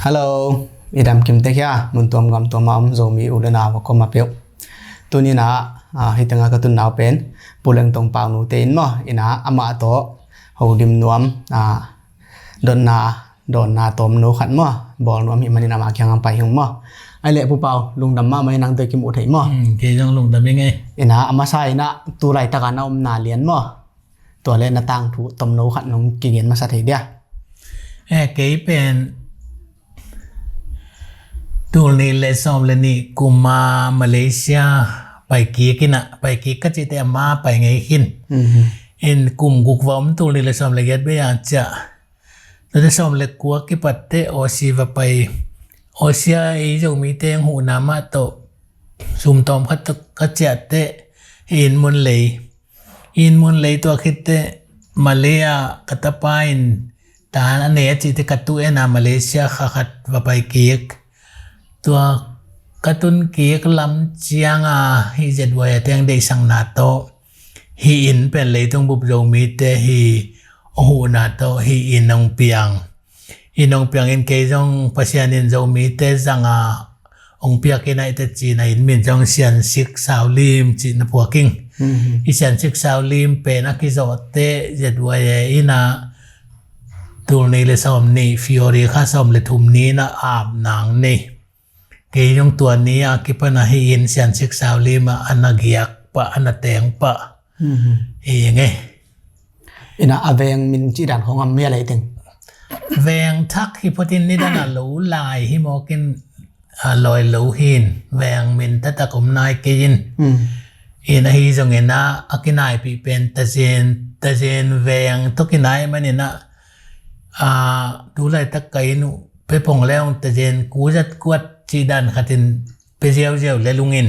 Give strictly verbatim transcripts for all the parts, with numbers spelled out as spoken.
Hello, i dam kim tek hia, mun tuam gam tuam a om Zomi u le nau a kuamah peuh. Tuni-in ah, ah, hih tengah ka tun nau pen Pu Lengtong Pau Nu te in maw, in ah amah tawh holim nuam, ah, dotna, dawnna tawmno khat maw, bawl nuam ahih manin ama kiang hong pai hing maw. Ahih leh Pu Pau, lungdam mahmah in nang tawh kimu thei maw. Hmm, kei zong lungdam ing ei. In ah a masa in ah tu laitak a na omna lian maw, tua le na tangthu tomno khat nong kigen masa thei dia? Eh, kei pen tul nih le sawm le nih kum a Malaysia pai kik in ah, pai kik ka cih teh ama pai ngei khin. Mhm. In kum guk va om, tul nih le sawm le giat bei a ciah. Tua teh sawm le kua kipat teh Aussie va pai. Aussie ah ei Zomite hong huhna mah tawh sum tawm khat tawh ka ciah teh hih Inn Mun Lei. Inn Mun Lei tua khit teh Malay ah ka tapa in ta a nei a cih teh ka tu en a Malaysia kha khat va pai kik. Tua ka tun kik lam ciang a hih Z Y A te hong deihsakna tawh hih inn pen leitung bup Zomite hih hong huhna tawh hih inn hong piang. Inn hong piang in kei zong Pasian in Zomite zang a hong piak inn ahih teh ci-in a inn min zong Siansik Saulim ci-in na phuak ing. Mhm. Hih Siansik Saulim pen a kizawh teh Z Y A in ah tul nih le sawm nih February kha sawm le thum ni-in ah apna hong nei. Kei zong tua ni a kipan a hih inn Siansik Saulim ah a na giak pah, a na teng pah. Mhm. Hi ing ei. In ah a veng min cih dan khawng om hia lei teng? Veng thak hi phot in, nidang a lo lai hi mawk in, a lawi lo hi in, veng min taktak om nai kei in. Hmm. In ahi zongin ah a kinaipih pen Tazen, Tazen veng tawh kinai manin ah, a, tu laitak ka inn uh pia pong le hong Tazen kuzat kuat cih dan khat in pia ziauziau le lungin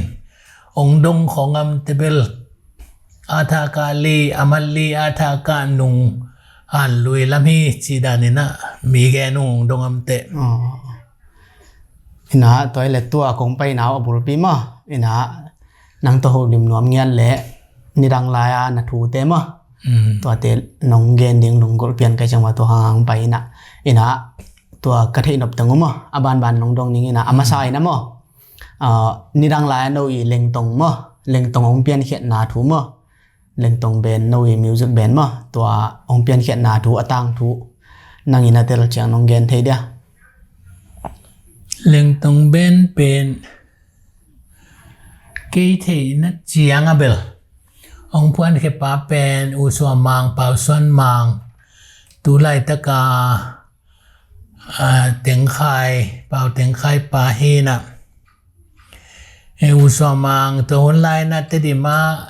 hong dong khawng om teh bel a thakah li, a mat li, a thakah nung an lui lam hi cih dan in ah mi gen uh hong dong om teh. Oh. In ah tua hi leh tua kong paina uh a bulpi maw, in ah nang tawh holim nuam ngiat le nidang lai a na thute maw. Mm. Tuate nong gen ding nong golh pian ka hih ciang mah tua hang hong pai in ah, in ah tua ka theih nop teng uh maw, a banban nong dong ning in ah, a masa in ah maw. Ah, nidang lai a no i Lengtong maw, Lengtong hong piankhiatna thu maw, Lengtong band, no i music band maw, tua hong piankhiatna thu, a tangthu nang in a tel ciang nong gen thei dia? Lengtong band pen kei theihna ciang a bel hong phuankhia pa pen U Sua Mang, Pau Suan Mang, tu laitak a, a, Teng Khai, Pau Teng Khai pa hi in ah. E, U Sua Mang tua hun lai in ah Tedim ah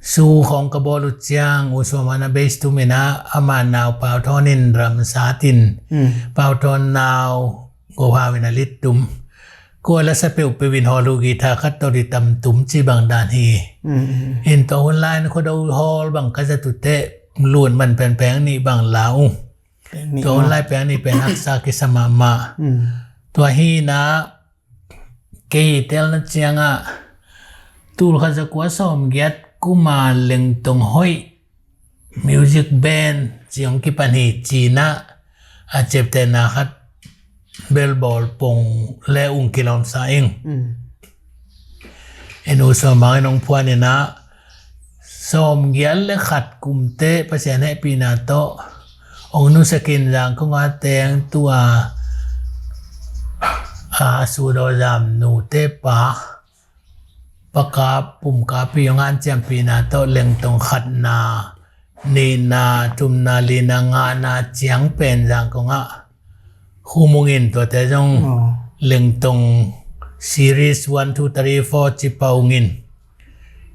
show khawng ka bawl uh ciang U Sua Mang in ah bass tum in ah, ama nau Pau Thawn in drum sat in, mm, Pau Thawn nau Go Hau in ah lead tum. Kua lasa peuhpeuh in hawl uh guitar khat tawh ritang tum cih bang dan hi. Mm, mm. In tua hun lai in Khuado Hall bang ka zat uh teh lut man pen peng nih bang la uh. Peng nih. Tua hun lai peng nih pen haksa kisa mahmah. Mm. Tua hi in ah kei telna ciang ah tul khat za kua sawm giat kum a Lengtong hoih music band ci hong kipan hi ci in ah a ciaptehna khat bel bawl pong le ung kilawm sa ing. Mm. In U Sua Mang in hong phuan in ah sawm giat le khat kum teh Pasian hehpihna tawh hong nusia khin Zangkong a teng tua, a, Sudaw Zam nute pa Pa Kap, Pum Kapi hong hanciampihna tawh Lengtong khatna, nihna, thumna, lina, ngana ciang pen Zangkong ah khum ung in, tuate zong, oh, Lengtong series one, two, three, four ci pah ung in.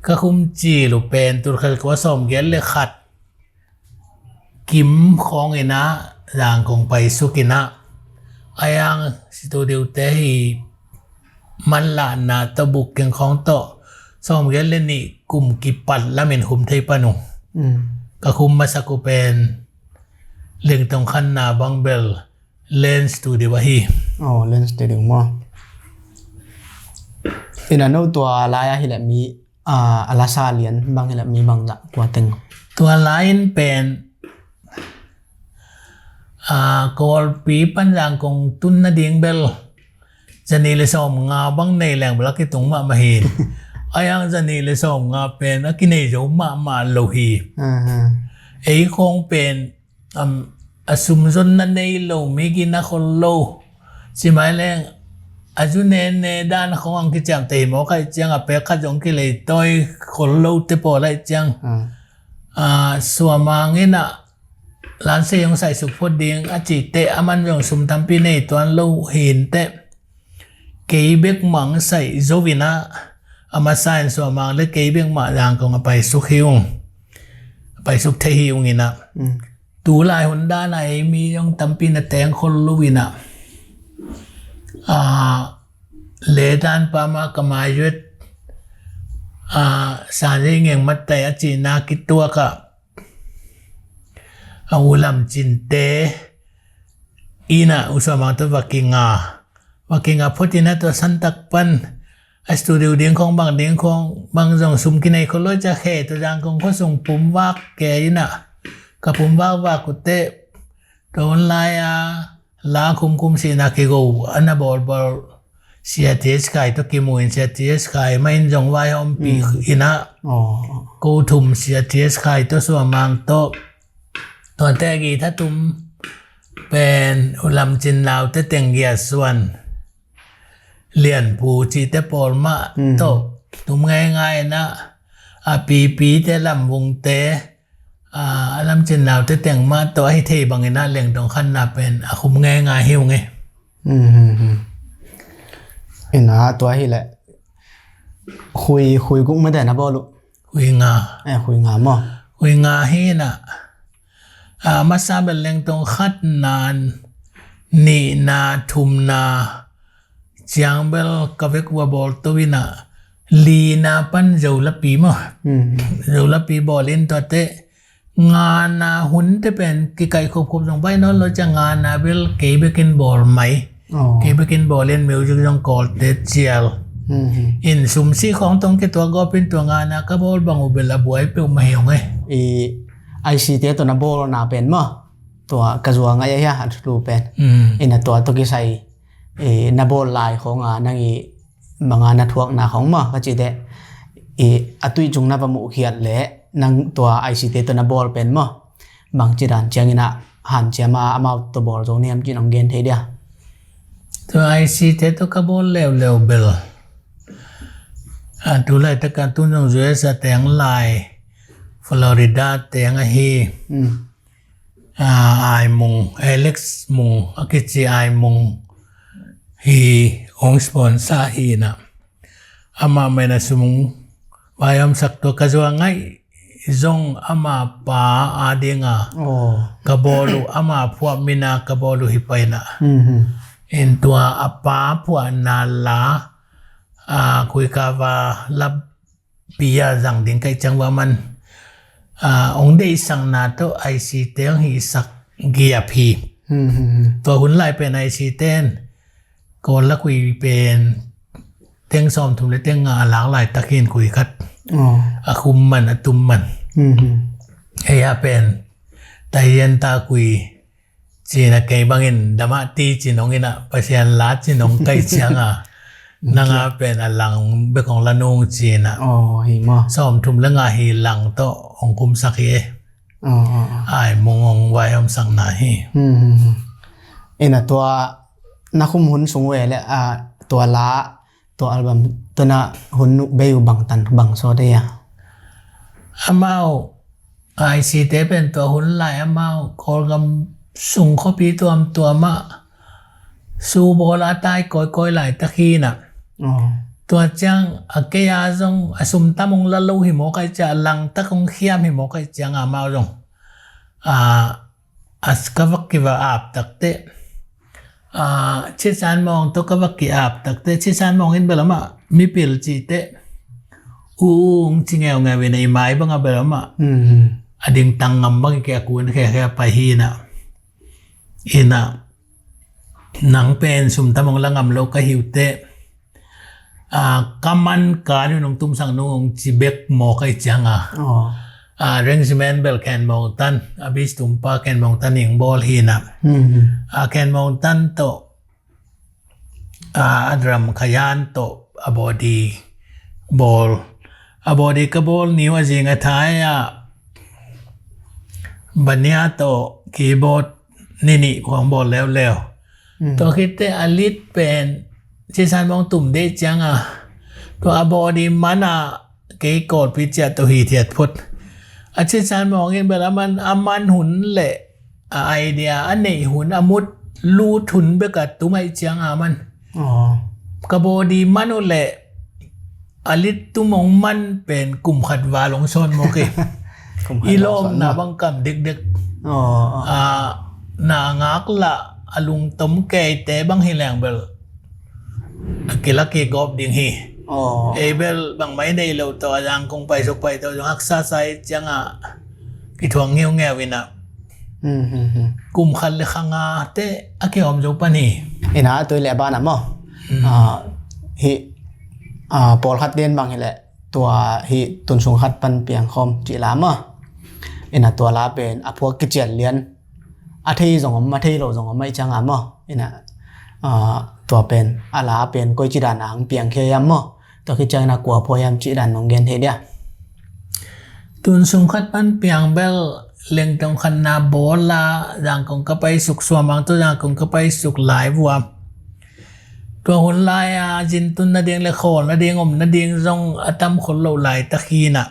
Ka khum cil uh pen tul khat za kua sawm giat le khat kim khawng in ah Zangkong pai suk in ah, a yang studio te hi manlahna tawh booking khawng tawh sawm giat le nih kum kipat lam in khum thei pan ung. Mm. Ka khum masak uh pen Lengtong khatna bang bel Lens Studio ahi. Oh, Lens Studio maw. In ah no tua lai ah hi leh mi, ah, a lasa lian bang hi leh mi bang zah kua teng? Tua lai in pen, a, Kawlpi pan Zangkong tun nading bel zanih le sawmnga bang nei leng bel a kitung mahmah hi. Ahi hang zanih le sawmnga pen a kinei zo mahmah lo hi. Ei khawng pen, am, a sum zonna nei lo, mi gina khol lo. Ci mai leng a zu ne ne dan khawng ang kiciamteh hi mawk ahih ciang a pek khat zong kileitawi khol lo te pawl ahih ciang. A, Suamang in a lansei hong saisuk phot ding a cih teh aman zong sum tampi nei tuan lo hi inteh. Kei bek mah hong sai zo in a, a masa in Suamang le kei bek mah Zangkong a paisuk hi ung. A paisuk thei hi ung in a. Tu lai hun dan a ei mi zong tampi na teng khol lo in a. A, le dan pa mah ka mai zuet, a, Sanzei Ngeng Mattai a cihna kituak a, a U Lam Cin te in a U Suamang tawh va kinga, va kinga phot in a tua Santak pan a studio ding khawng bang ding khawng bang zong sum kinei khol lo cia khe tua Zangkong khuasung pumvak ke in a, ka pumvak vak uh teh tua hun lai a la khumkhum sihna kigo a na bawlbawl Sia T S Khai tawh kimu in Sia T S Khai mah in zong vaihawmpih in a, ko thum Sia T S Khai tawh Suamang tawh, tuate a guitar tum pen U Lam Cin Lau te teng Gia Suan, Lian Pu cihte pawl mah tawh tum ngeingai in a, a pipi te Lam Vung te, a, a Lam Cin Lau te teng mah tawh ahi thei bang in a Lengtong khatna pen a khum ngeingai hi ung e. In a tua hi leh khui, khui guk mah te na bawl uh. Khui nga. Eh, khui nga maw? Khui nga hi in a, a, masa bel Lengtong khatna, nihna, thumna ciang bel ka vek uh a bawl to in a, lina pan Zolapi maw? Zolapi bawl in tuate ngana hun te pen kikaih khopkhop zong pai nawn lo cia ngana bel kei bekin bawl mai. Kei bekin bawl in music zong Kawlte cial. In sumsi khawng tong kituak gawp in tua ngana ka bawl bang uh bel a buai peuh mah hi ung e. I I C te tawh na bawlna pen maw? Tua ka zuang a hia a thulu pen. In a tua tawh kisai, i, na bawl lai khawng a nang i manga na thuakna khawng maw ka cih teh, i, a tuih cung na va muhkhiat leh nang tua I C te tawh na bawl pen maw? Bangci dan ciangin a hanciam a amau tawh bawl zo niam cih nong gen thei dia? Tua I C te tawh ka bawl leuleu bel, a, tu laitak a tun zong U S a teng lai, Florida teng ahi. A, Aimung, Alex Mung a kici Aimung hi, hong sponsor hi in a. Amah mah in a sum vaihawmsak tua ka zuang ngaih zong ama pa ading a ka bawl uh, ama phuah min a ka bawl uh hi pah in a. In tua a pa phuahna la, a, Kuikava lap pi a zang ding ka hih ciang ua man, a, hong deihsakna tawh I C te hong hihsak giap hi. Tua hun lai pen I C ten Kawl lakui pen teng sawmthum le teng nga a lak laitak hi in, kui khat a khum man, a tum man. Ei a pen taizian ta kui ci-in a, kei bangin damah ti ci nong in a, Pasian la ci nong kaih ciang a, nang a pen a lang bek hong la nung ci-in a. Sawmthum le nga hi lang tawh hong kumsak hi e. Aimung hong vaihawmsakna hi. In a tua na khum hun sung ve le, a, tua la, tua album tawh na hun bei uh bangtan bang sawt ei a? Amau I C te pen tua hun lai amau Kawlgam sung khuapi tuamtuam ah su bawl a tai kawikawi laitak hi in a. Tua ciang a kei a zong a sum tam hong la lo hi mawk ahih ciang, a langtak hong khiam hi mawk ahih ciang amau zong, a, a ka vak kiva ap takteh, a, Chisan Mawng tawh ka vak ki-ap takteh, Chisan Mawng in bel amah mipil cih teh, u, u hong ci ngeungeu in a, i mai bang a bel amah a dingtang ngam bang i ke a kun khekhia pai hi in a. In a, nang pen sum tam hong la ngam lo ka hi uh teh, a, ka man ka nu nong tumsak nung hong ci bek mawk ahih ciang a. A, arrangement bel Khen Mawng Tan, a bass tumpa Khen Mawng Tan in bawl hi na. A, Khen Mawng Tan tawh, a, a drum khayan tawh a body bawl. A body ka bawl ni uh a zing a thai a, bania tawh keyboard ni nih khawng bawl leuleu. Tua khitte a lead pen Cin San Mawng tum dei cianga, tua a body man a kei Kawlpi ciah tawh hithiat phot. A Cin San Mawng in bel a man, a man hun le a idea a neih hun, a mut lut hun bek a tum ahih cianga man. Ka body man uh le a lead tum hong man pen kum khat val hong sawn mawk hi. I lawmna bang kam dikdik. A, na ngaklah a lungtom keite bang hi leng bel a kila kigawp ding hi. Ei bel bangmah i neih loh tawh a Zangkong paisuk pai tawh zong haksa sa i cianga kithuang ngeungeu ina. Kum khat le kha nga te a kihawm zo pan hi. Ina tui le bana maw? Hi, a, pawlkhat den bang hi le tua hi tun sung khat pan piang khawm cih la maw? Ina tua la pen a phuak kician lian, a thei zong om, a thei lo zong om ahih cianga maw? Ina, a, tua pen a la pen koi ci dan a hong piang khia hiam maw? Tua khit ciang ina kua phuak hiam cih dan nong gen thei dia? Tun sung khat pan piang bel Lengtong khatna bawl a Zangkong ka paisuk, Suamang tawh Zangkong ka paisuk lai vua. Tua hun lai a zin tun nading le khawl nading om nading zong a tam khol loh laitak hi na.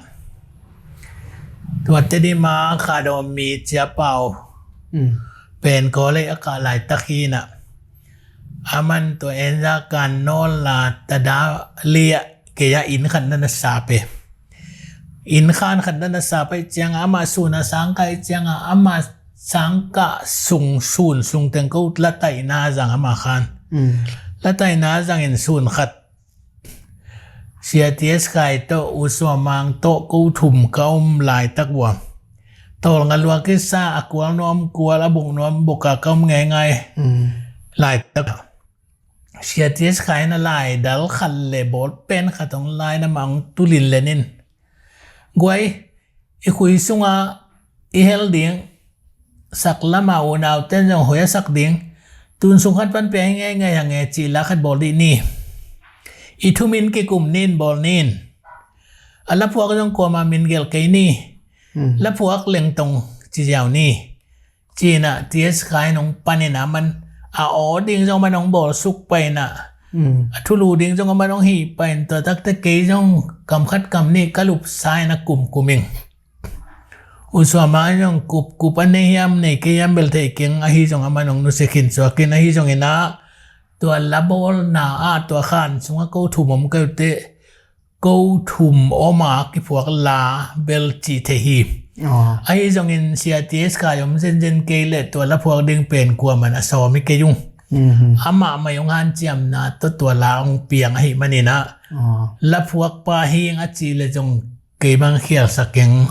Tua Tedim a Kha Daw Mi Cia Pau pen Kawlei a kah laitak hi na. A man tua en za kan nawl la tada lia kei a inn khat na na sa pe. Inn khan khat na na sa pe cianga ama sun a sangka i cianga ama sangka sung sun sung teng ko la taina zang ama khan. La taina zangin sun khat Sia T S Khai tawh U Suamang tawh ko thum ka om laitak vua. Tawlnga lua kisa a kual nuam kual a buk nuam buka ka om ngeingai laitak. Sia T S Khai na lai dal khat le bawl pen khat hong lai na mah hong tulin lenin. Guai, i khui sunga i hel ding, sak lama unau ten zong hoih a sak ding, tun sung khat pan pia hi ngei ngei hange cih la khat bawl dih ni. I thumin kikum nin bawl nin. A laphuak zong kuama min gel kei ni. Laphuak Lengtong ci ziau ni. Cina T S Khai nong panin a man a aw ding zong man hong bawl suk paina. A thulu ding zong a man hong hih pain tua takte kei zong kam khat kam nih ka lup saina kum kuming. U Suamang zong kup kup a nei hiam nei kei hiam bel thei keng ahi zong a man hong nusia khin suakin ahi zongin a tua la bawlna a tua khan sunga ko thum om keu te ko thum oma kiphuak la bel cih thei hi. Ahi zongin Sia T S Khai om zenzen kei le tua la phuak ding pen kuaman a sawm hi kei ung. Amah mai hong hanciamna tawh tua la hong piang ahi manin a la phuak pa hing a cih le zong kei bang khialsak keng.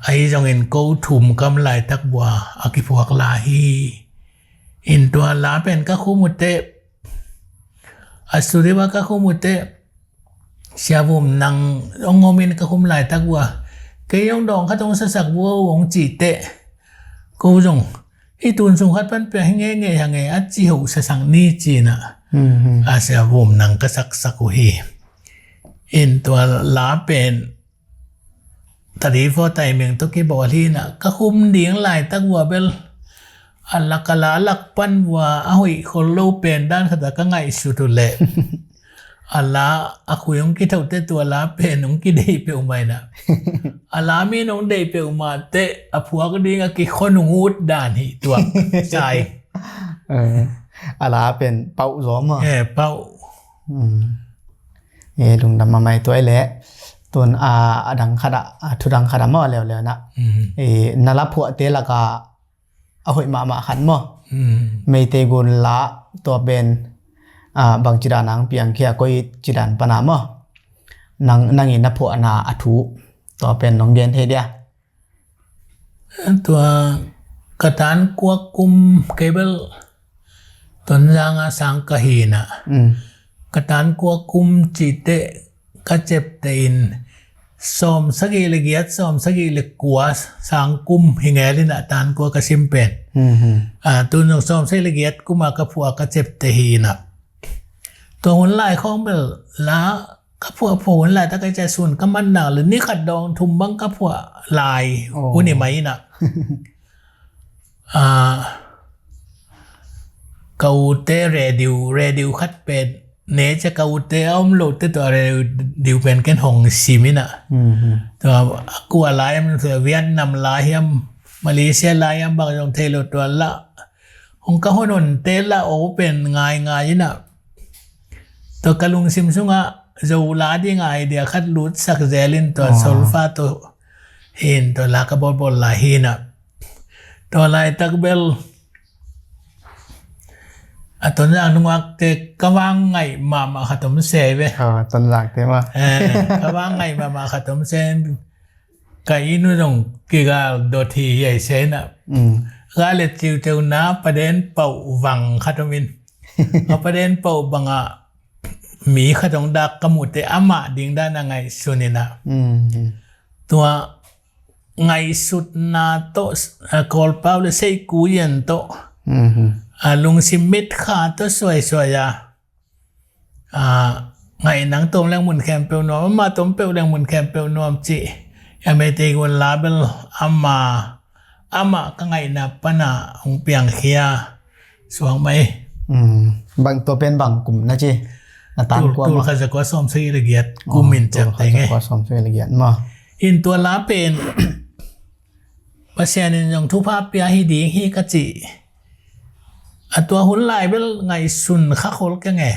Ahi zongin ko thum kam laitak bua a kiphuak la hi. In tua la pen ka khum uh teh a studio a ka khum uh teh Sia Vum Nang hong omin ka khum laitak vua kei hong dawng khat hong sasak vua hong cih teh ko zong hih tun sung khat pan pia hi ngei ngei hange a ci ho sasak ni cina. A Sia Vum Nang ka saksak uh hi. In tua la pen tadi fo taimeng tawh kibawl hi na ka khum ding laitak vua bel a lak a la lak pan vua a hoih khol lo pen dan khat a ka ngaihsut uh leh a la a khui hong kithote tua la pen hong kidei peuhmah hi na. A la min hong dei peuhmah teh a phuak ding a kikhon hong ut dan hi tua sai. A la pen pauh zaw maw? Pauh. E lungdam a mai tuai leh tun a dang khat a thu dang khat a maw leuleu na. Na la phuahte laka a hoih mahmah khat maw? Meitei gun la tua pen bangci dan ang piang khia koi ci dan pana maw? Nang nangin na phuahna a thu tua pen nong gen thei dia? Tua ka tan kuak kum kei bel Tonzang a sang ka hi na. Ka tan kuak kum cih teh ka cep teh in sawm sagih le giat, sawm sagih le kua sang kum hi ngel in ah, tan kua ka sim pen. Mhm. Ah, tu nung sawm sagih le giat kum a ka phuah ka ciapteh hi in ah. Tua hun lai khawng bel la ka phuah phuah hun lai tak a ciah sun ka man nak le ni khat dawng thum bang ka phuah lai hun hi mai in ah. Ah, ka ute radio, radio khat pen ne ciah ka ute a om lote tawh radio pen ken hong sim in ah. Mhm. Tua a kua lai hiam, tua Vietnam lai hiam, Malaysia lai hiam bang zong thei lo, tua la hong ka hon honte la aw pen ngai ngai in ah. Tua ka lungsim sungah Zo la ding a idea khat lutsak zel in tua solfa tawh hi in tua la ka bawlbawl lai hi in ah. Tua laitak bel a Tonzang nungakte ka vang ngaih mahmah khat om se ve. Ah, Tonzangte mah. Eh, ka vang ngaih mahmah khat om se. Ka inn uh zong kigal dot hi hi ai se in ah. Mm. Gal le ciuciu na paden pauh vang khat om in. A paden pauh bangah mi khat hong dak ka muhte amah ding dan a ngaihsun in ah. Mm. Tua ngaihsutna tawh, a, Kawlpau le seikui en tawh. Mhm. A, lungsim mitkha tawh suaisuai a. A, ngaih nang tawm leng mun khempeuh nuam, amah tawm peuh leng mun khempeuh nuam cih. A, Meitei gun la bel amah, amah ka ngaihna pana hong piangkhia suak mai. Mm. Bang tua pen bang kum na ci? Na tan kua ma? Tul khat za kua sawm sagih le giat kum in ciang teng e. Tul khat za kua sawm sagih le giat ma. In tua la pen Pasian in zong thupha pia hi ding hi ka ci. A tua hun lai bel ngaihsun kha khol keng e.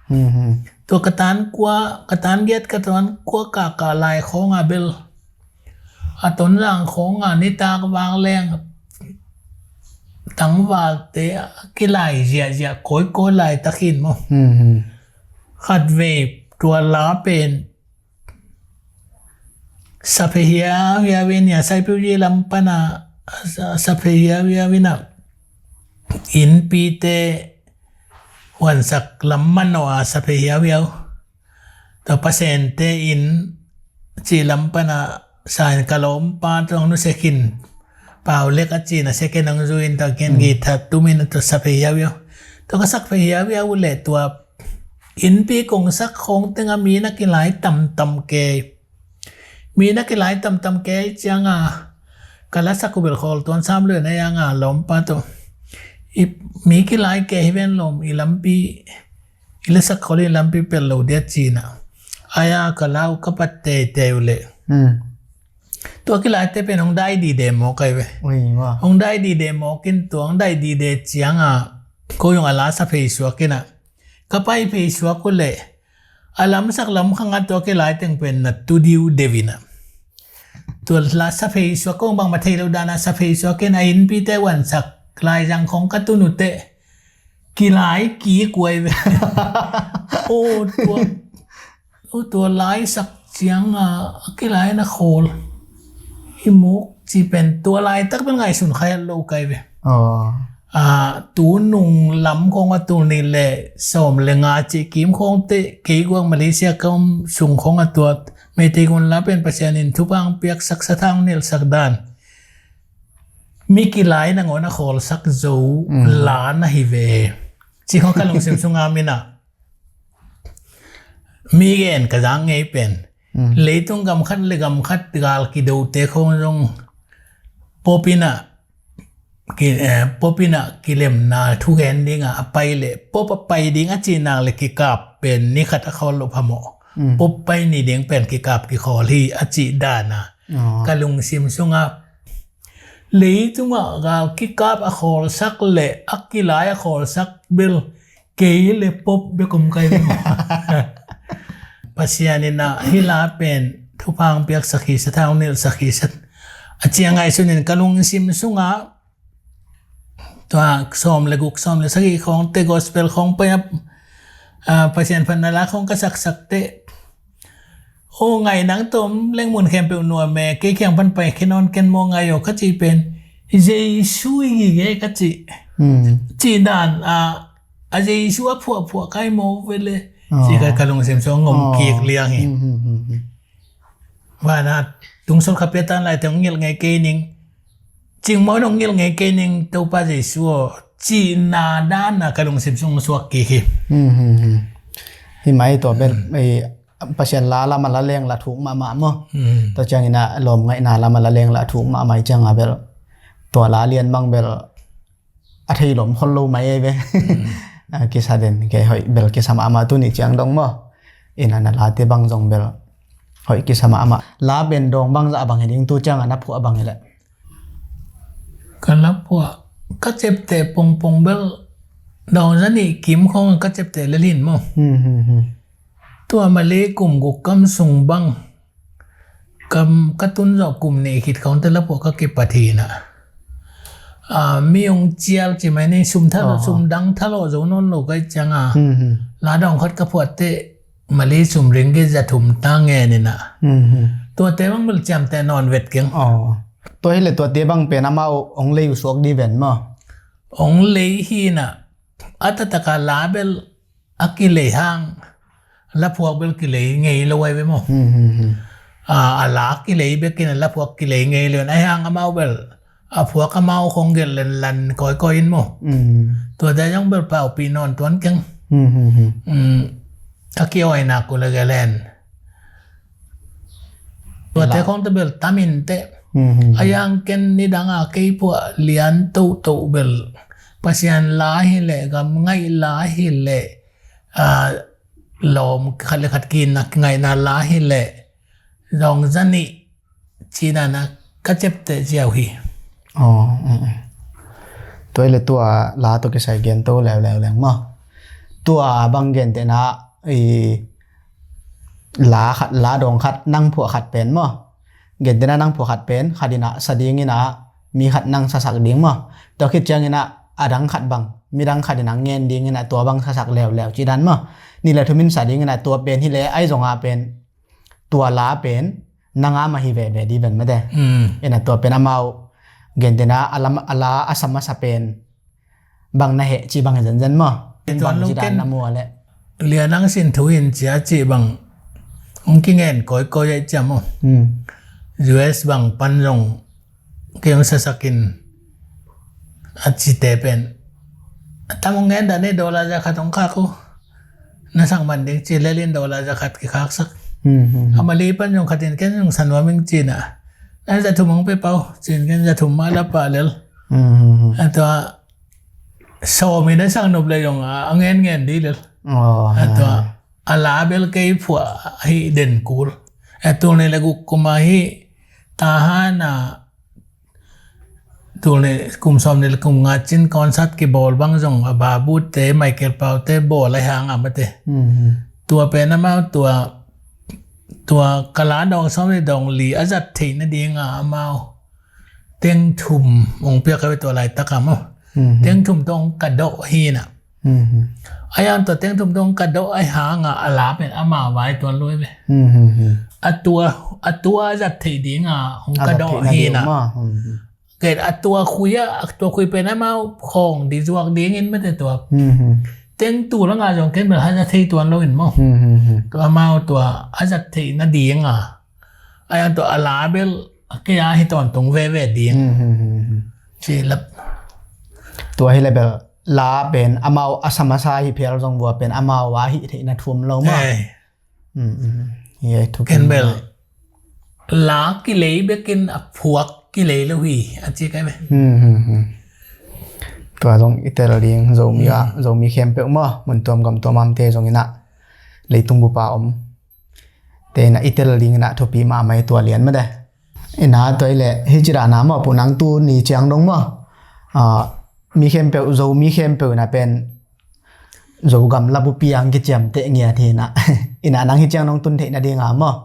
Mhm. Tua ka tan kua, ka tan giat ka tan kua kaka lai khawng a bel. A Tonzang khawng a nitak vang leng tangvalte a kilai ziahziah kawikawi laitak hi in maw. Mhm. Khatvei tua la pen saphei hiauhiau in a, Saipiuji lam pana sa-, saphei hiauhiau in a, innpite huansak lam manawh a saphei hiauhiau. Tua Pasiante inn cih lam pana sa in ka lawmpa tua nusia khin, Pau Lek a cihna second hong zui in tua ken guitar tum in tua saphei hiauhiau. Tua ka sak phei hiauhiau uh leh tua innpi kongsak khawng tengah mi na kilai tamtam kei. Mi na kilai tamtam kei cianga ka lasak uh bel khawl tuan sam luen a, ianga lawmpa tawh i mi kilai kei hi ven lawm, i lampi i lasak khawl i lampi pel lo dia cina. Aia ka lau ka pat teitei uh leh. Hmm. Tua kilaite pen hong dai dide mawk ai ve. Ui, wa. Hong dai dide mawk in tua hong dai dide cianga ko zong a la saphei suak in a. Ka pai phei suak uh leh a lamsak lam khanga tua kilai teng pen na tu diu deuh in a. Tua la saphei suak kong bangmah thei lo dana saphei suak in a innpite uansak laizang khong ka tun uh teh kilai kik uh ai ve. O tua, o tua laisak cianga a kilai na khawl hi mawk ci pen tua laitak pen ngaihsun kha lo kai ve. Oh. A, tu nung lam khong a tul nih le sawm le nga cih kim khong te kei guak Malaysia ka om sung khong a tuat Meitei gun la pen Pasian in thupha hong piaksak, sathau hong nilhsak dan mi kilai nangawn a khawlsak zo la na hi ve. Ci khong ka lungsim sunga min a mi gen ka zang ngei pen. Mm. Leitung gam khat le gam khat gal kidote khong zong pop in a ki, eh, pop in a kilemna thugen ding a, a pai le pop a pai ding a cih nak le kikap pen ni khat a khawl lo phamawh. Mm. Pop pai ni ding pen kikap kikhawl hi a cih dana. Oh. Ka lungsim sunga leitung a gal kikap a khawlsak le a kilai a khawlsak bel kei le pop bek om kai ve maw. Pasian in a hi la pen thupha hong piaksak hi sa, tha hong nilhsak hi sa. A ciang ngaihsun in ka lungsim sunga tua sawm le guk, sawm le sagih khong te gospel khong pai a, a, Pasian phatna la khong ka saksak te. O ngai nang tom leng mun khempeuh nuam e, kei kiang pan pai khe nawn ken maw ngai aw ka cih pen Jesu i ngige ka cih. Hmm. Cih dan a, a Jesu a phuahphuah kai maw vele. Oh. Cih ka, ka lungsim sung ngom kik liang hi. Hmm, hmm, hmm, hmm. Vana tungsol kha pia tan lai teng hong ngilh ngei kei ning, cingmawh in hong ngilh ngei kei ning Topa Jesu aw, cihna dan a ka lungsim sung suak kik hi. Hmm, hmm, hmm. Hi mai tua bel, eh, Pasian la lam a la leng la thuk mahmah maw. Hmm. Tua ciangin a lawm ngaihna lam a la leng la thuk mahmah hi ciang a bel tua la lian bang bel a thei lawm khol lo mai ei ve. Hmm. A, kisa den kei hoih bel kisa mahmah tuni ciang dong maw. Ina na late bang zong bel hoih kisa mahmah. La pen dawng bangzah a bang hi ding tu ciang a na phuah a bang hi leh. Ka la phuah, ka ciapteh pongpong bel dawng za nih kim khawng ka ciapteh lel hin maw. Hmm, hmm, hmm. Tua Malay kum guk kam sung bang kam ka tun zawh kum nih khit khawng te la phuah ka kipat hi na. A, mi hong cial ci mai ni sum thalawh, aw, sum dang thalawh zo nawn lo kai ciang a. Hmm, hmm. La dawng khat ka phuah te Malay sum ringgit za thum ta ngen hi na. Hmm, hmm. Tuate bang bel ciamteh nawn vet keng. Aw. Tua hi leh tuate bang pen amau hong lei uh suak di ven maw. Hong lei hi na. A taktak a la bel a kilei hang la phuak bel kilei ngei lo ai ve maw. Hmm, hmm, hmm. A, a la kilei bekin a la phuak kilei ngei lo in ai hang amau bel a phuak amau khong gelh len lan kawikawi in maw. Hmm. Tuate zong bel paupih nawn tuan keng. Hmm, hmm, hmm. Hmm. A kiawina kul a gelh hen. Tuate khong te bel tam in teh. Mhm. A yang ken nidang a kei phuah lian tohtoh bel Pasian la hi leh, gam ngaih la hi leh, a, lawm khat le khat kinna kingaihna la hi leh, dawng za nih cihna na ka ciapteh ziau hi. Aw, mm, mm. Tua hi leh tua la tawh kisai gen to leuleu leng maw. Tua bang gentehna, i, la khat, la dawng khat, nang phuah khat pen maw. Gentehna nang phuah khat pen, khat in a sa ding in a, mi khat nang sasak ding maw. Tua khit ciangin a, a dang khat bang, mi dang khat in a ngen ding in a, tua bang sasak leuleu ci dan maw. Nih le thum in sa ding in a, tua pen hi leh, ai zong a pen, tua la pen, nang a mah hi veve di ven mate. Mm. In a tua pen amau, gentehna, a lam, a la, a sa masa pen, bang na heh cih bang hi zenzen maw. Tua bang lo ci dan ken na mu a leh. Lia nang sin thu hin cia cih bang hong kingen kawikawi ai cia maw. Hmm. U S bang pan zong kei hong sasak in a cite pen. A tam hong ngen dan ei dollar za khat hong khak uh. Na sak man ding ci lel in dollar za khat kikhaksak. Hmm, hmm, hmm. A Mali pan zong khat in ken zong sa nuam ing ci na. Na za thum hong pe pau, ci in ken za thum mah la pah lel. Hmm, hmm, hmm. A tua sawm in a sak nop le zong a, a ngen ngen di lel. Aw, a tua, ha. A la bel kei phuah hi den kul. A tul nih le guk kum a hi Tahan a tul nih kum sawm nih le kum nga cin concert kibawl bang zong a Babu te, Michael Pau te bawl a hang a mate. Mhm. Tua pen amau tua, tua ka la dawng sawm nih dawng li a zat theih nading a amau teng thum hong piak a ve tua laitak a maw. Mhm. Teng thum tawh hong ka dawh hi na. Mhm. A yang tua teng thum tawh hong ka dawh a hang a, a la pen amau vai tuan lui ve. Mhm. A tua, a tua a zat theih ding a hong ka dawh hi na. A zat theih nading maw. Mhm. Ken a tua khui a, a tua khui pen amau khawng di zuak ding in mate tua. Mhm. Teng tul a nga zong ken bel a zat theih tuan lo in maw. Mhm. Tua amau tua a zat theih nading a. A yang tua a la bel a kei a hi tawntung veve ding. Mhm. Ci lap. Tua hi leh bel la pen amau a sa masa hi phial zong vua pen amau a hih theih na thum lo maw. Eh. Mm, mm. Hi ai thu ken bel. La kilei bekin a phuak kilei lo hi a ci kai ve. Mm, mm, mm. Tua zong i tel ding Zomi a, mm, Zomi khempeuh maw, mun tuam gam tuam amte zong in a leitung bup a om te in a i tel ding in a thupi mahmah hi tua lian mate. In a tua hi leh hi ci dan a maw, pu nang tuni ciang dong maw. A, mi khempeuh, Zomi khempeuh in a pen Zogam labu piang kiciamteh ngiat hi na. In a nang hi ciang nong tun theih nading a maw.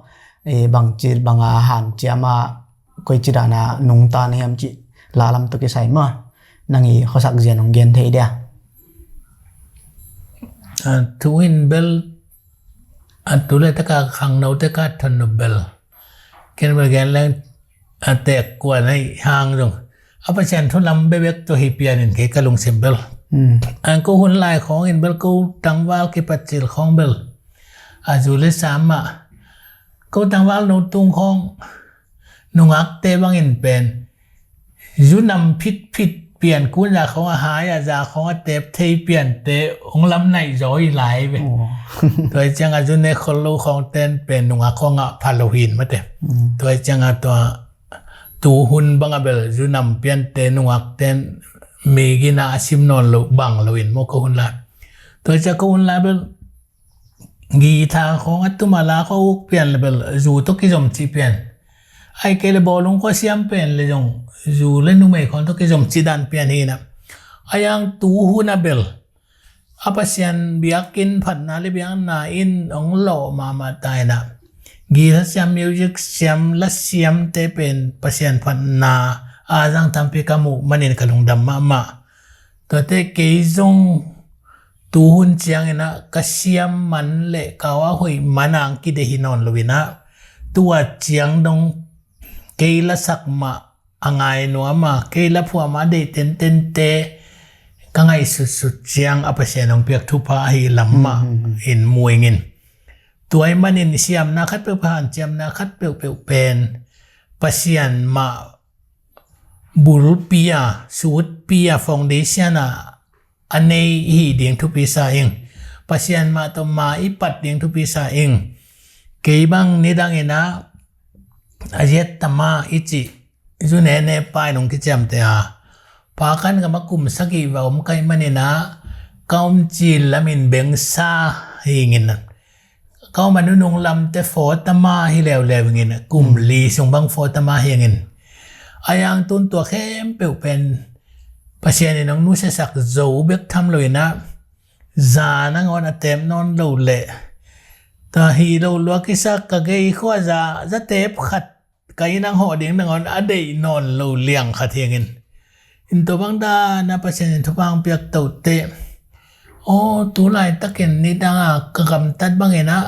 E, bang ci, bang a hanciam a, koi ci dan a nungta na hiam cih la lam tawh kisai maw. Nang i khuasak zia nong gen thei dia. A, thu in bel, a, tu le taka khangno te ka thon no bel. Ken bel gen leng a tek kuan ahi hang zong a Pasian thu lam bebek tawh hi pian in kei ka lungsim bel. Mm. An ko hun lai khawng in bel ko tangval kipat cil khawng bel. A zu le sam mah ko tangval no tung khawng nungakte bangin pen zu nam phitphit pian kun za khawng a hai a za khawng a tep thei piante hong lam naih zaw hi lai ve. Tua hi ciangah zu ne khol lo khawng ten pen nungak khawngah pha lo hin mate. Tua hi ciangah tua tu hun bangah bel zu nam piante nungak ten mi gina a sim nawn lo bang lo in maw ko hun lai. Tua hi ciah ko hun lai bel guitar khawng a tum a la khawng a uk pian le bel zu tawh kizom cih pian. Ai kei le bawlung khawng a siam pian le zong zu le numei khawng tawh kizom cih dan pian hi na. A yang tu hun a bel a Pasian biakinn phatna le biakna in hong lawh mahmah ta hi na. Guitar siam, music siam, la siamte pen Pasian phatna a zang tampi ka muh manin ka lungdam mahmah. Tuate kei zong tu hun ciangin ah ka siam man le kau a hoih man ang kide hi nawn lo in ah tua ciang dong kei lasak mah a ngai nuam a kei la phuah mah a deih tentente ka ngaihsutsut ciang a Pasian hong piak thupha ahi lam mah in mu ing in. Tua ahih manin siamna khat peuhpeuh, hanciamna khat peuhpeuh pen Pasian mah bulpi a, sutpi a, foundation a a nei i hih ding thupi sa ing. Pasian mah tawh ma i pat ding thupi sa ing. Kei bang nidang in ah a ziat tama i cih zu nene pai nong kiciamte a phakan gam a kum sagih va om ka hih manin ah ka om cil lamin bengsa hi ing in. Ka om a nunung lamte fawtama hi leuleu ing in, kum li sung bang fawtama hi ing in. A yang tun tua khempeuh pen Pasian in hong nusiasak zo bek tham lo in ah za nangawn a tem nawn lo le ta hi lo lua kisa ka gei khua za za tep khat ka inn ang hawh ding nangawn a deih nawn lo liang khat hi ing in. In tua bang dan a Pasian in thupha hong piak tote aw tu laitakin nidang a ka gamtat bangin ah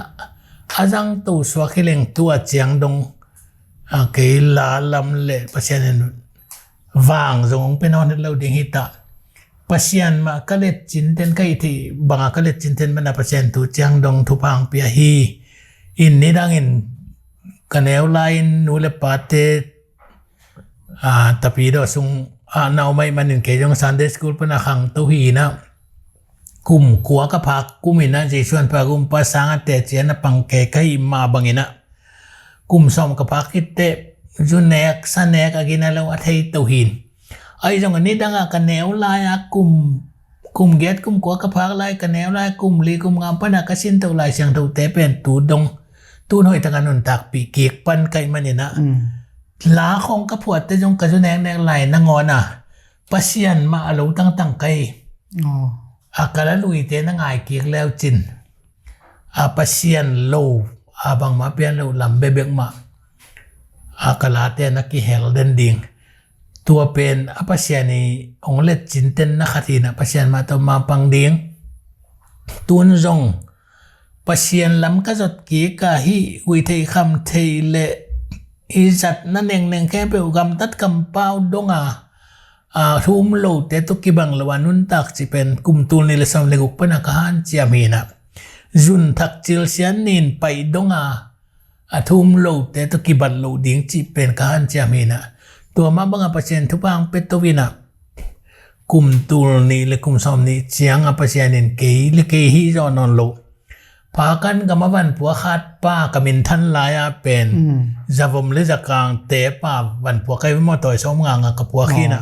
a zang to suak hi leng tua ciang dong a kei la lam le Pasian in vang zong hong pe nawn het lo ding hi ta. Pasian mah ka letcin ten ka hih theih banga ka letcin ten mana Pasian tu ciang dong thupha hong pia hi. In nidang in ka neu lai-in nu le pate a, Tapidaw sung a na om ahih manin kei zong Sunday school pana khangto hi in ah kum kua ka phak kum in ah Jesuan pha gumpa sang a teci a na pang kei ka hih mah bangin ah kum sawm ka phak khit teh zu nek sa nek a gina lo a thei to hi in. Ahi zong a nidang a ka neu lai a kum kum giat kum kua ka phak lai ka neu lai kum li kum nga pana ka sin to Lai Siangthote pen tu dong tun hoih taka nuntakpih kik pan ka hih manin ah la khawng ka phuatte zong ka zu neknek lai nangawn a Pasian mah a lo tangtang ka hi. A ka la luite na ngai kik leu cin a Pasian lo a bangmah pian lo lam bebek mah a ka late na kihel den ding. Tua pen a Pasian i hong letcin ten na khat hi na Pasian mah tawh mapang ding. Tun zong Pasian lam ka zot kik a hih huihtheih khamtheih le i zatna nengneng khempeuh gamtat kampau dong a a thu um lote tawh kibang lo a nuntak cih pen kum tul nih le sawm le guk pana ka hanciam hi na. Zun thak cil sian nin paih dong a a thu um lote tawh kibat loh ding cih pen ka hanciam hi na. Tua mah banga Pasian thupha hong pia to hi na. Kum tul nih le kum sawm nih ciang a Pasian in kei le kei hih zawh nawn lo. Phakan gam a vanpua khat pa ka minthan lai a pen zavom le zakang te pa vanpua kai ve maw tawi sawm nga nga ka puak hi na.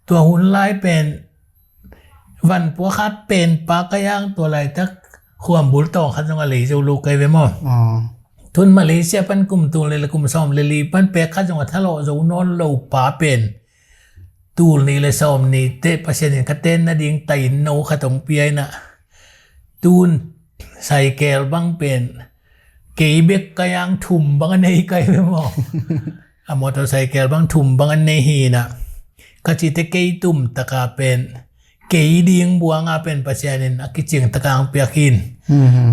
Tua hun lai pen vanpua khat pen pa kai ang tua laitak khuambul tawng khat zong a lei zo lo kai ve maw. Tun Malaysia pan kum tul le le kum sawm le li pan pek khat zong a thalawh zo nawn lo pa pen tul nih le sawm nih teh Pasian in ka ten nading tai no khat hong pia hi na. Tun saikel bang pen kei bek kai ang thum bang a nei kai ve maw. A motorcycle bang thum bang a nei hi na. Ka cite kei tum taka pen kei ding buanga pen Pasian in a kicing taka ang piak hin.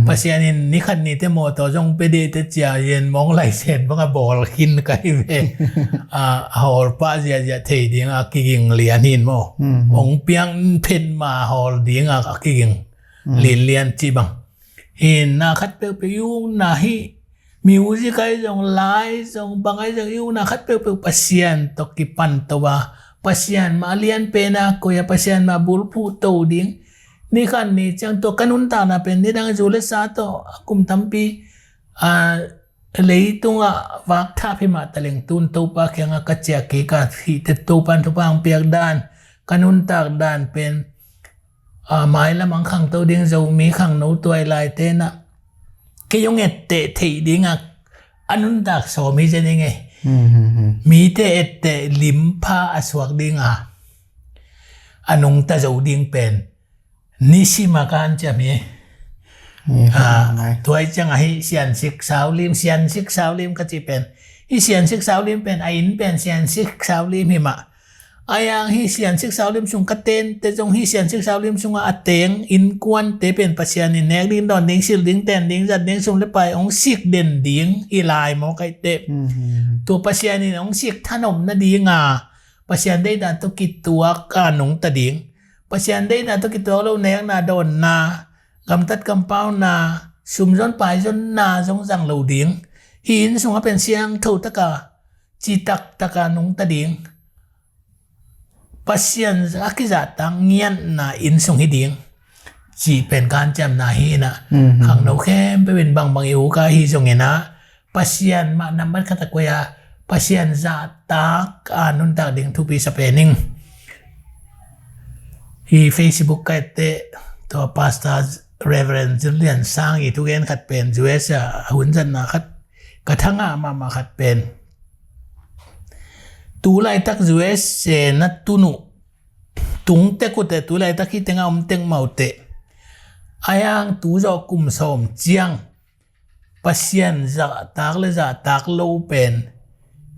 Pasian in ni khat ni te mawtaw zong pe dih te cia yen mawng laiset banga bawl khin ka hi ve. A hawl pah ziahziah thei dinga a kiging lian hin maw. Hong piang phen ma hawl dinga a kiging lianlian ci bang. Hin na khat peuhpeuh yung na hi Music ahi zong, lai zong, bang ahi zong, i ukna khat peuhpeuh Pasian tawh kipan to a, Pasian mah a lian pen a koi a, Pasian mah bulphuh to ding. Ni khat ni ciang tua ka nuntakna pen nidang zu le sa tawh a kum tampi a, leitungah vakthap hi mah taleng tun Topa kiangah ka ciah kik a, hihte Topa in thupha hong piak dan, ka nuntak dan pen a, mailam ang khangto ding Zomi khangno tuai lai tenah kei hong etteh theih dingah a nuntak sawm hi zen ing ei. Mite etteh limpha a suak dinga a nungta zo ding pen nisim a ka hanciam hi. Tuai ciang ahi siansik saulim, siansik saulim ka ci pen, hi siansik saulim pen a inn pen siansik saulim hi mah. A yang hi siansik saulim sung ka tente zong hi siansik saulim sungah a teng innkuante pen Pasian in nek ding, dawn ding, sil ding, ten ding, zat ding, sum le pai hong sik den ding hi lai maw kaite. Tua Pasian in hong sik thanom nadinga Pasian deihna tawh kituak a nungta ding. Pasian deihna tawh kituak lo nekna, dawnna, gamtat kampauna, sumzon paizonna zong zang lo ding. Hi inn sungah pen siangtho taka citak taka nungta ding. Pasian a kizahtak ngiatna inn sung hi ding cih pen ka hanciamna hi inah, khangno khempeuh in bangbang i uk a hi zongin ah Pasian mah nambat khat a koi a, Pasian zahtak a nuntak ding thupi sa pen ing. Hi Facebook ka etteh tua Pastor Reverend Zillian Sang i thugen khat pen U S a hun zatna khat ka thangah mahmah khat pen, tu laitak U S a na tun uh, tung tek uh teh, tu laitak hi tengah om tek mah uh teh, a yang tu zawh kum sawm ciang Pasian zahtak le zahtak lo pen,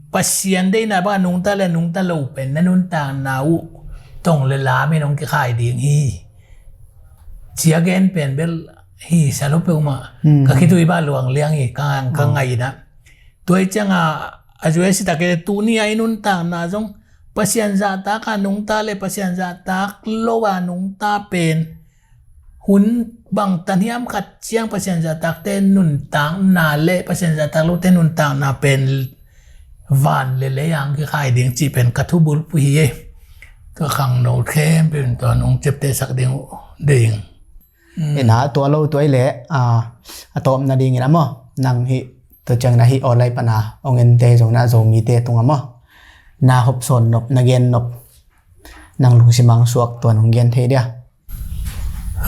Pasian deihna bang a nungta le nungta lo pen na nuntakna uh tong le lam in hong kikhai ding hi. Cia gen pen bel hi sa lo peuhmah ka khitui bah luang liang hi ka, ka ngaihna. Tuai cianga a zuai sitak e tuni a i nuntakna zong Pasian zahtak a nungta le Pasian zahtak lo a nungta pen hun bang tanhiam khat ciang Pasian zahtakte nuntakna le Pasian zahtak lote nuntakna pen van le lei ang kikhai ding cih pen ka thubulphuh hi e. Ka khangno khempeuh in tua nong ciaptehsak ding uh ding. Ina tua lo tuai le a tawpna dingin a maw, nang hih tua ciang na hih awlai pana ong ente zong na Zomite tungah maw, na hopsawn nop, na gen nop, nang lungsim ang suak tua nong gen thei dia.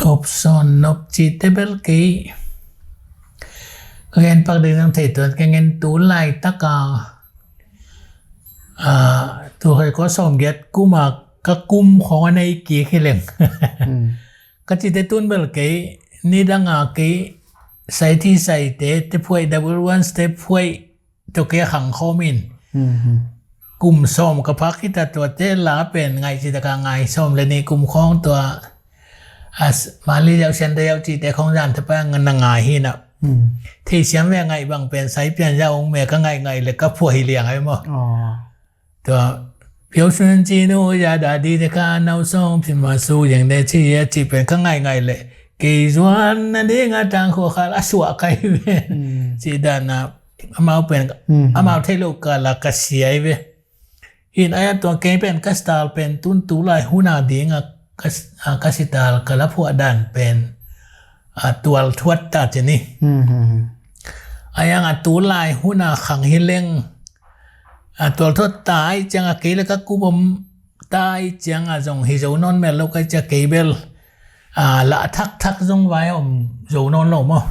Hopsawn nop cihte bel kei ka gen pak ding nang thei tuan ka ngen tu laitaka tu hoi ko sawmgiat kuma ka kum khong a nei kik hi leng. Ka cite tun bel kei nidanga kei saiti saite te phuai double ones te phuai tua kei a khang khawm in kum sawm ka phak hita tuate la pen ngaih citaka ngai sawm le nih kum khawng tua a mali zau sian da zau cite khawng zan thapa na ngai hina. Theisiam ve ngaih bang pen sai pian zau ong me ka ngaih ngaih le ka phuai liang ai maw. Tua piau sun ci nu ya da di te ka nau song pin ma su yang de ci ya ci pen ka ngaih ngaih le kei zuan na ding a tang khua khal a suah kai ve. Ci dana amau pen amau thei lo ka la ka siai ve. Hin aya tua kei pen ka sital pen tun tu lai huna ding a ka sital ka la phuah dan pen a tual thuat ta ci ni. Ayang a tu lai huna khang hi leng a tual thuat ta ai ciang a kei le ka kum om ta ai ciang a zong hi zo nawn mel lo kai ciang kei bel a lah thakthak zong vai om zo nawn lo maw.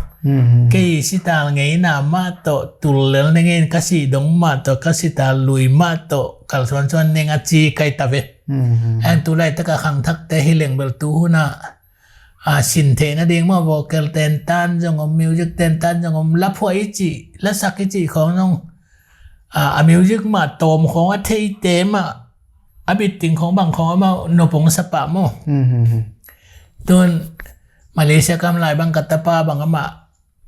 Kei sital ngeina mah tawh tul lel ne ngein ka si dong mah tawh ka sital lui mah tawh kal suansuan neng a ci kai ta ve. Ang tu laitaka khangthakte hi leng bel tu huna a sin theihna ding maw, vocal tentan zong om, music tentan zong om, la phuah i cih, la sak i cih khawng zong a music mah tawm khawng a theite mah a bitting khawng bang khawng amau nopong sapah maw. Tun Malaysia kam lai bang ka tapa bang amah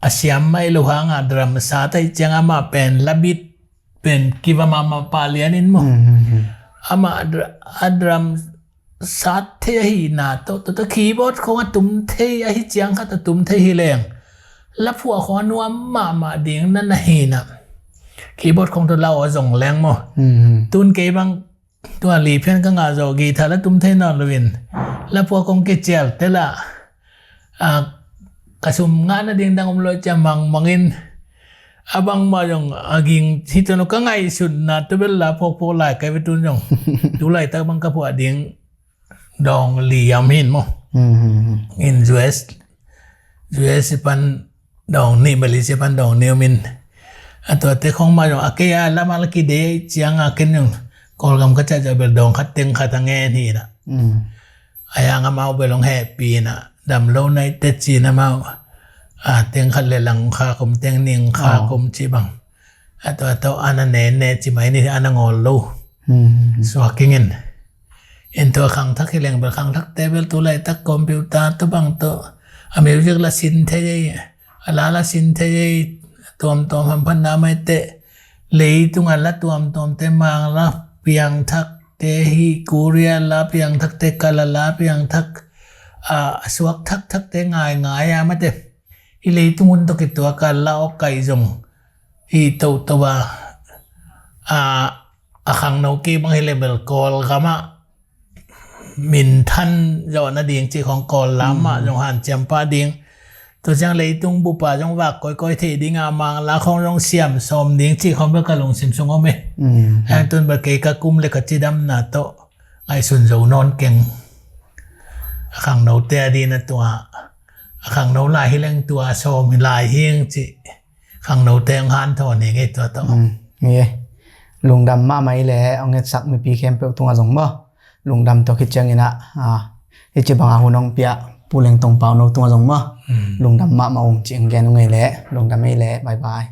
a siam mai lo hanga drum sat ai ciang amah pen la bit pen kiva mahmah pah lian in maw. Amah a drum sat thei ahina tawh tawh keyboard khawng a tum thei ahi ciang khat a tum thei hi leng la phuah khawng a nuam mahmah ding na na hi na. Keyboard khawng tawh la aw zong leng maw. Tun kei bang tua li phian ka ngah zawh, guitar la tum thei nawn lo in, la phuah khawng kicial te la, a, ka sum ngah nading dang om lo cia mangmang in, a bangmah zong a ging hi tuan lo. Ka ngaihsutna tua bel la phuakphuak lai kai ve tun zong. Tu laitak bang ka phuah ding dawng li om hi maw. In U S, U S i pan dawng nih, Malaysia pan dawng nih om in. A tuate khawng mah zong a kei a lam a la kidei ciang a ken zong Kawlgam ka ciah zawh bel dawng khat teng khat a ngen hi na. A yang amau bel hong hehpih na, dam lo na i te ci na amau, a, teng khat le lang kha kum, teng ning kha kum ci bang. A tua tawh a na ne ne ci mai ni, a na ngawl lo. Suak ing in. In tua khangthak hi leng bel, khangthakte bel tu laitak computer tawh bang tawh a music la sin thei ei, a la la sin thei ei, tuamtuam hamphatna mai teh. Leitung a la tuamtuamte, Mang la piangthakte hi, Korea la piangthakte, Kala la piangthak, a, a suak thakthakte ngaingai a mate. Hi leitung hun tawh kituak a la awk kaih zong hi toto a, a, a khangno kei bang hi le bel Kawlgam ah minthan zawh nading cih khawng, Kawl lam ah zong hanciam pah ding. Tua ciang leitung bup ah zong vak kawikawi theih ding a, Mang la khawng zong siam sawm ding cih khawng bel ka lungsim sung om e. Hang tun bel kei ka kum le ka cidamna tawh ngaihsun zo nawn keng. A khangnote a ding a tua, a khangno lai hi leng tua sawm hi lai hing cih khangnote hong hanthawn hi ngei tua tawh. Nge, lungdam mahmah i le hong etsak mipi khempeuh tungah zong maw, lungdam tua khit ciangin ah, a, hih ci bangah hun hong pia Pu Leng Tong Pau no tungah zong maw, lungdam mahmah ung ci hong gen ung ei le, lungdam ei le, bye bye.